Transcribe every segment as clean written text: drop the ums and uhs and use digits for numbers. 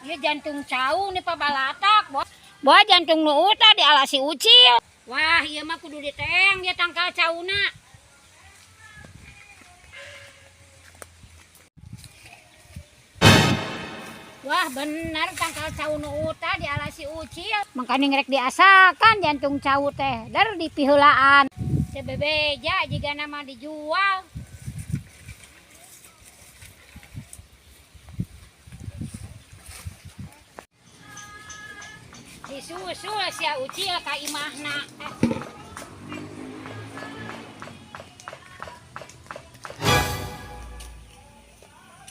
Ieu jantung cau nih pabalatak. Boa jantung nu uta dialasi Ucil. Wah, ieu mah kudu diteang dia tangkal cauna. Wah, benar tangkal cau nu uta dialasi Ucil. Mangkane ngerek diasakan jantung cau teh, der dipiheulaan. Teu bebeja jigana mah dijual. Disusul sia Ucil ka imahna.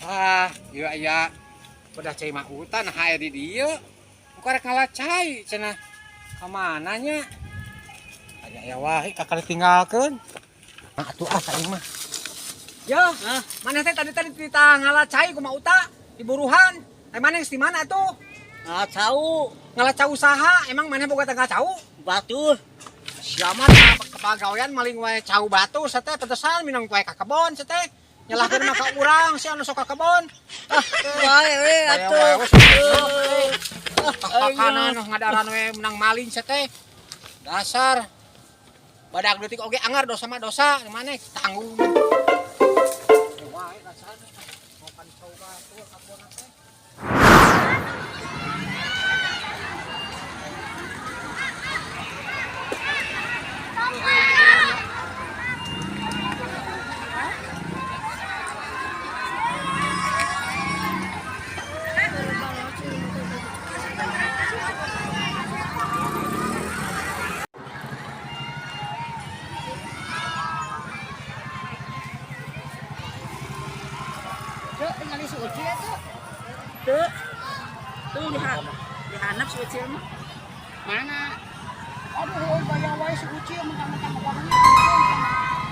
Ah, iya iya. Udah cai mah utan hae di dieu. Engko rek ngalah cai cenah. Ka mana nya? Aya ya wae kakak ditinggalkeun. Nah atuh ah cai mah. Ya, mana teh tadi tadi dititah ngalah cai kumaha uta di buruhan. Eh mana geus di mana atuh? Ngalah cau. Ngalah cau saha? Emang mana boga tanggal cau? Batur. Siapa kepagawean maling wae cau batu sateh petesan minang wae ka kebon sateh. Nyalahkeun mah ka urang si anu sok ka kebon. Ah, wae we atuh. Pakanan ngadaran we menang maling sateh. Dasar. Badak detik oge anggar dosa mah dosa maneh tanggung. Wae dasar. Ngopan cau batu ka kebon teh. Tuh dihanap si Ucil mah. Mana? Aduh, bayar wae si Ucil mentang-mentang loba duit.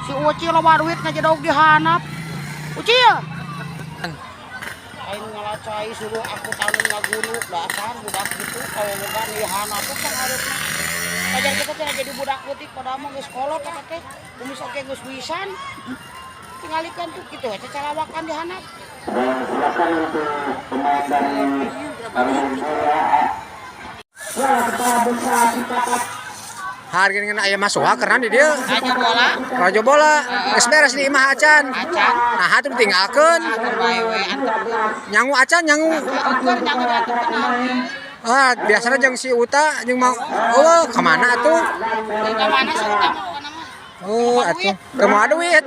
Si Ucil loba duit ngajedog dihanap. Ucil. Aing ngalacai suruh aku tanu ngagunuk dasar budak gitu kalau boga dihanap teh sangarepna. Pajar kita teh jadi budak leutik padahal mah geus kolot eta teh. Kumis oge geus wisan. Tingalikeun tuh kitu we calawakan dihanap. Dan silakan untuk pemain dari Harga dengan ayam masuk karena di dia Raja bola. Raja bola geus beres di imah acan. Acan. Nah atuh ditinggalkeun. Nyangu acan nyangu. Ah biasanya jeung si Uta jeung mau oh ka mana atuh? Ka mana si Uta mah? Oh, atuh. Teu moal duit.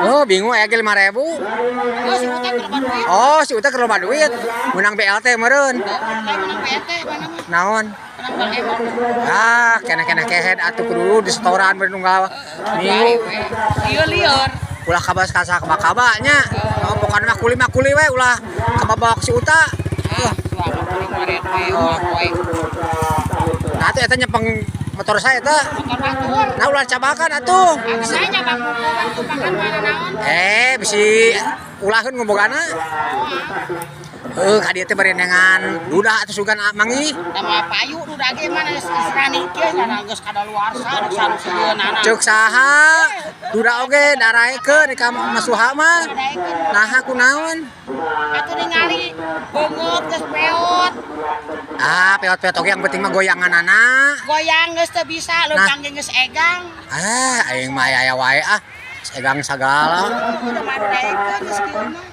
Oh, bingung aya ge 5.000. Oh, si Uta keur loba duit. Oh, si Uta keur loba duit. Menang BLT meureun. Menang BLT mana mah? Naon? Menang BLT. Ah, kena-kena kehed atuh kudu di setoran beureun unggal. Minggu. Ieu lieur. Ulah kabas kasa kaba-kaba nya. Oh, pokona mah kuli mah kuli we ulah kababak si Uta. Ah, suama kuli maret we poe. Nah, atuh eta nyepeng motor saya eta. Motor batur. Nah ulah cabakan atuh. Saya nyabak kumpakan mana naon? Eh, bisi ulaheun ngobogana. Heuh, ka dieu teh bari nengan duda atuh sugan mangi. Tama payu duda ge mana geus rani kieu nya geus kadaluarsa rek sarusieunana. Ceuk saha? Duda oge daraekeun ka Masuha mah. Naha kunaon? Atuh ningali beungeut geus peot. Ah, peot-peot oge yang penting mah goyanganana. Goyang geus teu bisa, leumpang ge geus egang. Ah, aing mah aya wae ah. Geus egang sagala. Udah mah daekeun geus kieu mah.